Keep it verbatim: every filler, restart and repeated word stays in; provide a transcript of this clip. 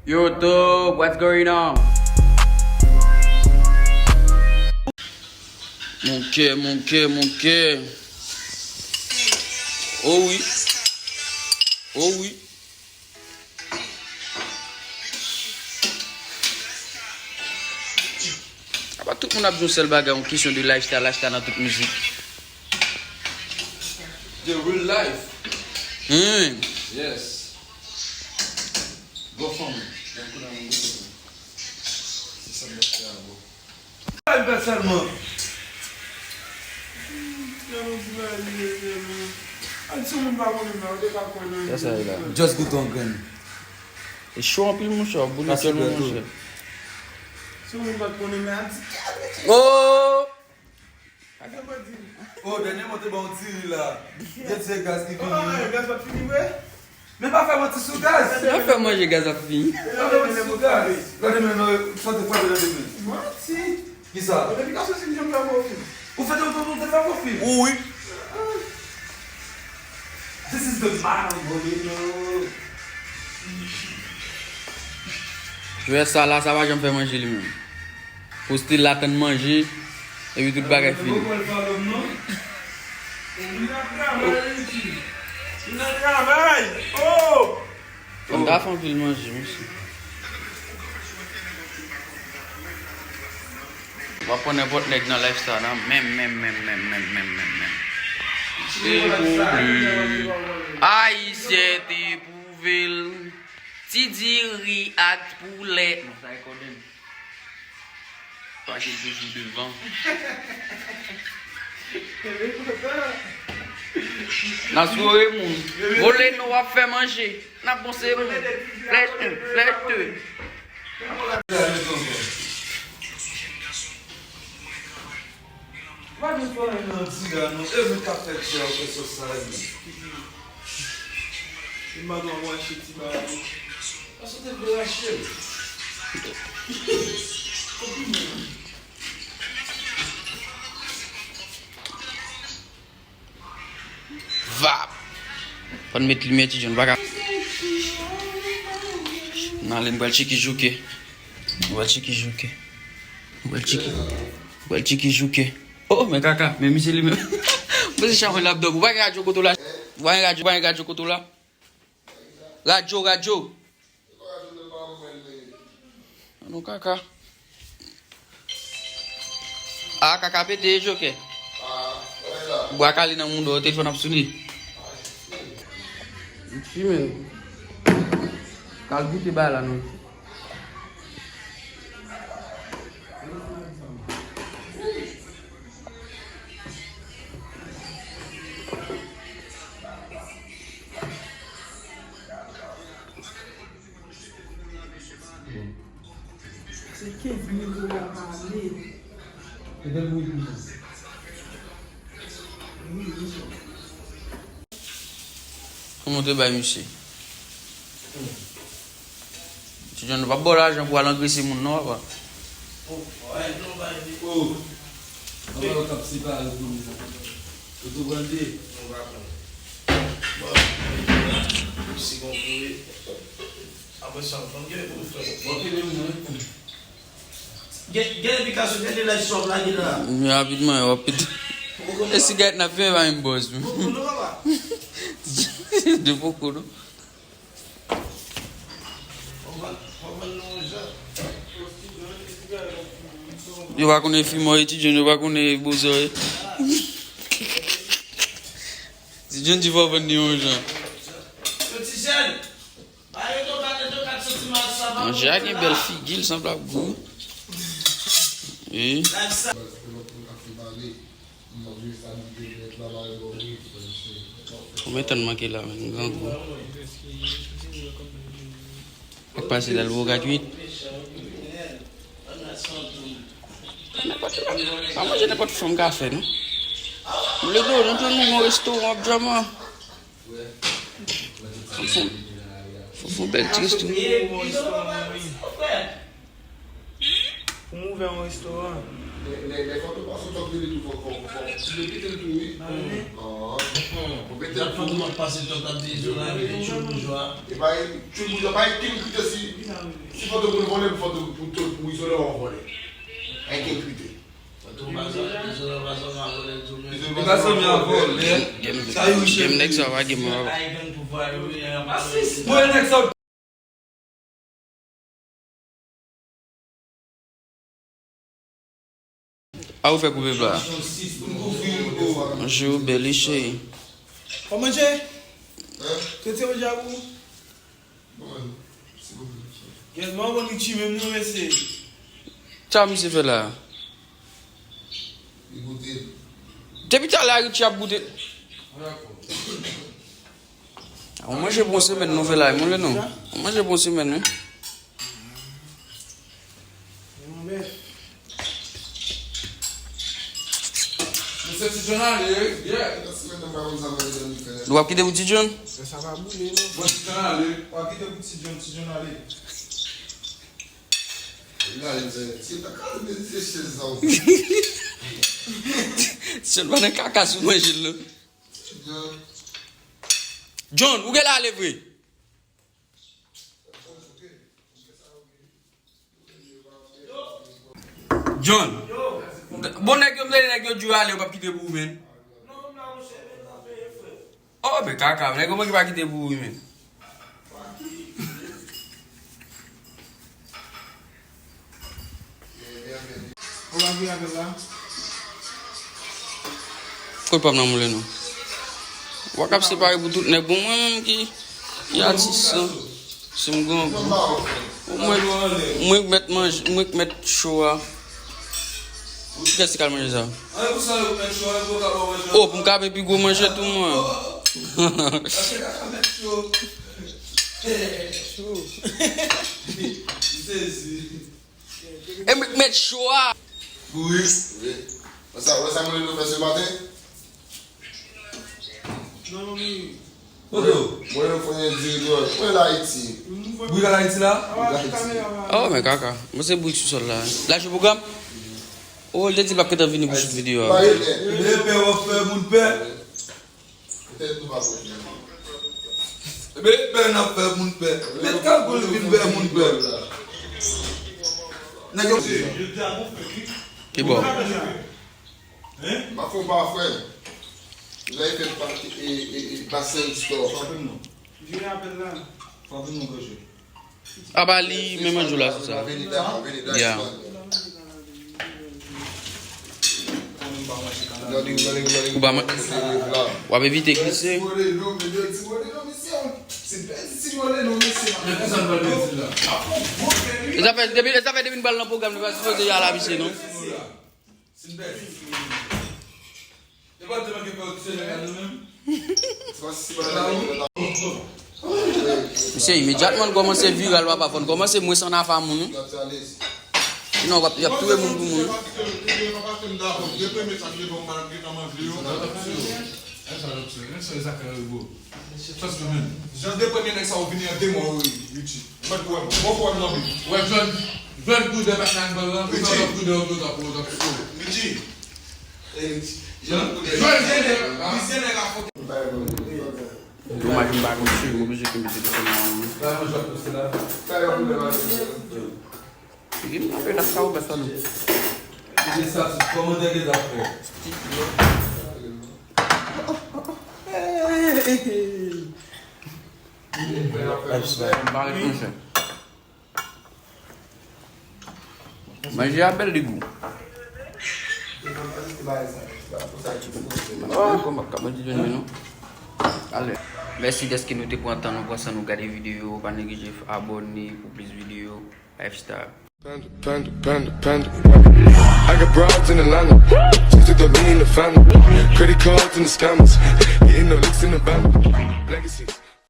YouTube, what's going on? Mon kè, mon kè, mon kè. Oh wi. Oh wi. Apa tout moun ap di yon sèl bagay, yon kesyon de lifestyle, lifestyle nan tout mizik. The real life. Hmm. Yes. Gwo fanmi. Yon kou nan yon gwo fanmi. Se sa m ap fè a, bro. Ay, pèsèlman. Ay, si yon moun pa konnen m la, ou te ka konnen. Sa sa ye la? Just goute yon grenn. E cho anpil, monchè, w ap boule tèlman, monchè. Si yon moun pa t konnen m la, ap di, oh! Oh, dènyèman te ba w diri la. Gen se gaz ki vini. Oh, gaz pa t fini vre? Men pa fè manti sou gaz. Lè fè manje, gaz ap fini. Pa fè manti sou gaz. Gade men, non, sa te frape nan demen. Manti. Kisa? Notifikasyon si m janm fè mwen fim. Ou fè te, te, te fè mwen fim? Ou wi. This is the man, bro. Jwè sa la, sa pa janm fè manje li menm. Pou stil la tann manje, epi tout bagay fini. Ou pral follow m non? Ou vin nan travay, Richie. Vin nan travay. Oh! Fanm ta fè anpil manje, mesye. W ap pran nenpòt nèg nan lifestyle nan menm, menm, menm. Se pou li. Ayisyen te pwouve l. Ti diri ak poulè. Non, sa e kòdèn. Pase toujou devan. N a swore moun. Vole nou w ap fè manje. N ap bon se moun. Flèch un, flèch de. Pa gen pwoblèm nan diri a non. E mwen k ap fè ti a, ou fè sòs sa a menm. Li pa dwe rache ti bagay. Paske w te vle rache l. Konpliman. Vap! Fò n met limyè, Ti John pa ka. Nan, ale m pral tcheke jouke. M pral tcheke jouke. M pral tcheke. M pral tcheke jouke. Oh, men kaka, men misye li menm. Mwen se chanpwen l ap dòmi. Ou pa gen radyo kote w la? Ou pa gen radyo, ou pa gen radyo kote w la? Radyo, radyo. An nou kaka. Ah, kaka pete, jokè. Bwa kale nan mouda w, telefòn ap sone. Fi men. Kal goute bagay la non. Se kenz mil dola pa ane. Kòman w te bay misye? Ti John, nou p ap ba w lajan pou w al angrese moun non, papa. Oh, oh, eh, non, bay li. Oh. Papa yo k ap separe pou li la. Ou tou pran de? Non, pa pran. Bon, si bon pou li. Apre sa, m konn gen pou fè. Bon, ki menm non. Gen, gen aplikasyon, gen de live shop la, gen la. Rapidman, rapid. E sigarèt n ap fimen pa menm bòz. Poko non, papa. De poko non. Yo pa konnen fimò, etidyan, yo pa konnen bozò. Ti John di fò vann li yon jan. Manje a gen bèl figi, l sanble ap gou. Wi. Konbyen tan n manke la menm, grangou. Ak pase la, l wè w gad uit. Nenpòt, pa manje nenpòt fanm ka fè, non. M leve w, nou jwenn nou yon restoran, ap djòman. Fò, fò, fò, fò bèl ti restoran. Pou m ouvè yon restoran, Lè, lè, lè fantom pase, w t ap rele tou fò, fò, fò. Ou te kite l tou, wi. Ah. Ou mete l tou. Fantom ap pase, w t ap di, "Izo la, rele Tchoul Boujwa." E pa, Tchoul Boujwa, pa gen ken krite si, si fantom pou vòlè, pou fantom, pou, pou, pou Izo la, w ap vòlè. Pa gen ken krite. Fantom pa sa, Izo la pa sa, w ap vòlè tou, men. Izo la pa sa, w ap vòlè. Sa yo chèf. Gen nèg sa, pa gen mò. Ay, gang pouvwa yo, wi, an pa. Mwen, nèg sa. A ou fè koupe pla. Bonjou, bèl cheri. Ou manje? Tete manje a pou ou? Gèt, mwen konn Richie menm non, mesye. Sa misye fè la? Depi talè a Richie ap goute. Ou manje pou yon semèn nou fè la, mwen lè non. Ou manje pou yon semèn, wi. Mesye, Ti John ale, yeah. Nou ap kite pou Ti John? Sa va boule, non. Bon, Ti John ale. W ap kite pou Ti John, Ti John ale. Li ale, msye. Ti John pa nan kaka sou manje l, non. John, ou genlè ale vre? John, bon, nèg yo, m tande nèg yo di w ale, yo p ap kite pou ou, menn. Oh, men kaka, nèg yo manke pa kite pou ou, wi, menn. Ou pa vle avè l la? Kot pa m nan moulen non? Ou pa kab separe pou tout nèg. Bon, mwen menm ki, ki atis lan, si m grangou, mwen, mwen k mèt manje, mwen k mèt cho a. Kiyès ki al manje sa? Oh, pou m ka pi gwo manje tou, mwen. Cho. E m k mèt cho a. Wi. Wi. Wè sa, wè sa mwen nou fè se maten? Non, men. Kote w? Mwen, mwen fè yon direktè. Mwen la Ayiti. Bourik al Ayiti la? Bourik Ayiti. Oh, men kaka. Mwen se bourik sou sòl la. La jwe pwogram? Oh, l te di l p ap gentan vini pou shoot videyo a. Ebyen, pè w ap fè moun pè. Petèt nou pa pwòch menm. Ebyen, pè n ap fè moun pè. Met kagoul vin fè moun pè. Nèg yo. Ki bò? M ap fè w pa frè. Lè fè pa, e, e, e, pa sèl istò. Frape m non. Frape m non, Gòje. Apa li menm Andrew la sou sa. Ya. Ou pa man-, w ap evite glise. E zafè depi, e zafè depi n pral nan pwogram, li pa sipoze y al abise non. Mesye, imedyatman n kòmanse viral, papa, fò n kòmanse mwens an afa moun, wi. Sinon, w ap, y ap touye moun pou moun, wi. Jan de premye nèg sa yo vini an de mwa, wi, Richie. Mwen kwè, mwen kwè nan li. Wè, jwenn, jwenn koudè pa nan bal la, koudè, koudè, koudè, koudè, koudè. Richie. Jwenn koudè. Jwenn koudè. Domaj m pa konn cheve, oblije kenbe telefòn nan men mwen. Ba mwen jwenn pou sila. Figi m nan penas la ou fè sa non. Kòmantè ke zafè. Barèt monchè. Manje a bèl li gou. Oh, kòman ka manje jwenn li non. Ale. Mèsi dèske nou te pran tan nou, pran san nou gade videyo. Pa neglije abòne pou plis videyo. Lifestyle. Panda, panda, panda, panda. I got broads in Atlanta. Just to throw me in the family. Credit cards and the scammers. Getting no licks in the van. Legacies.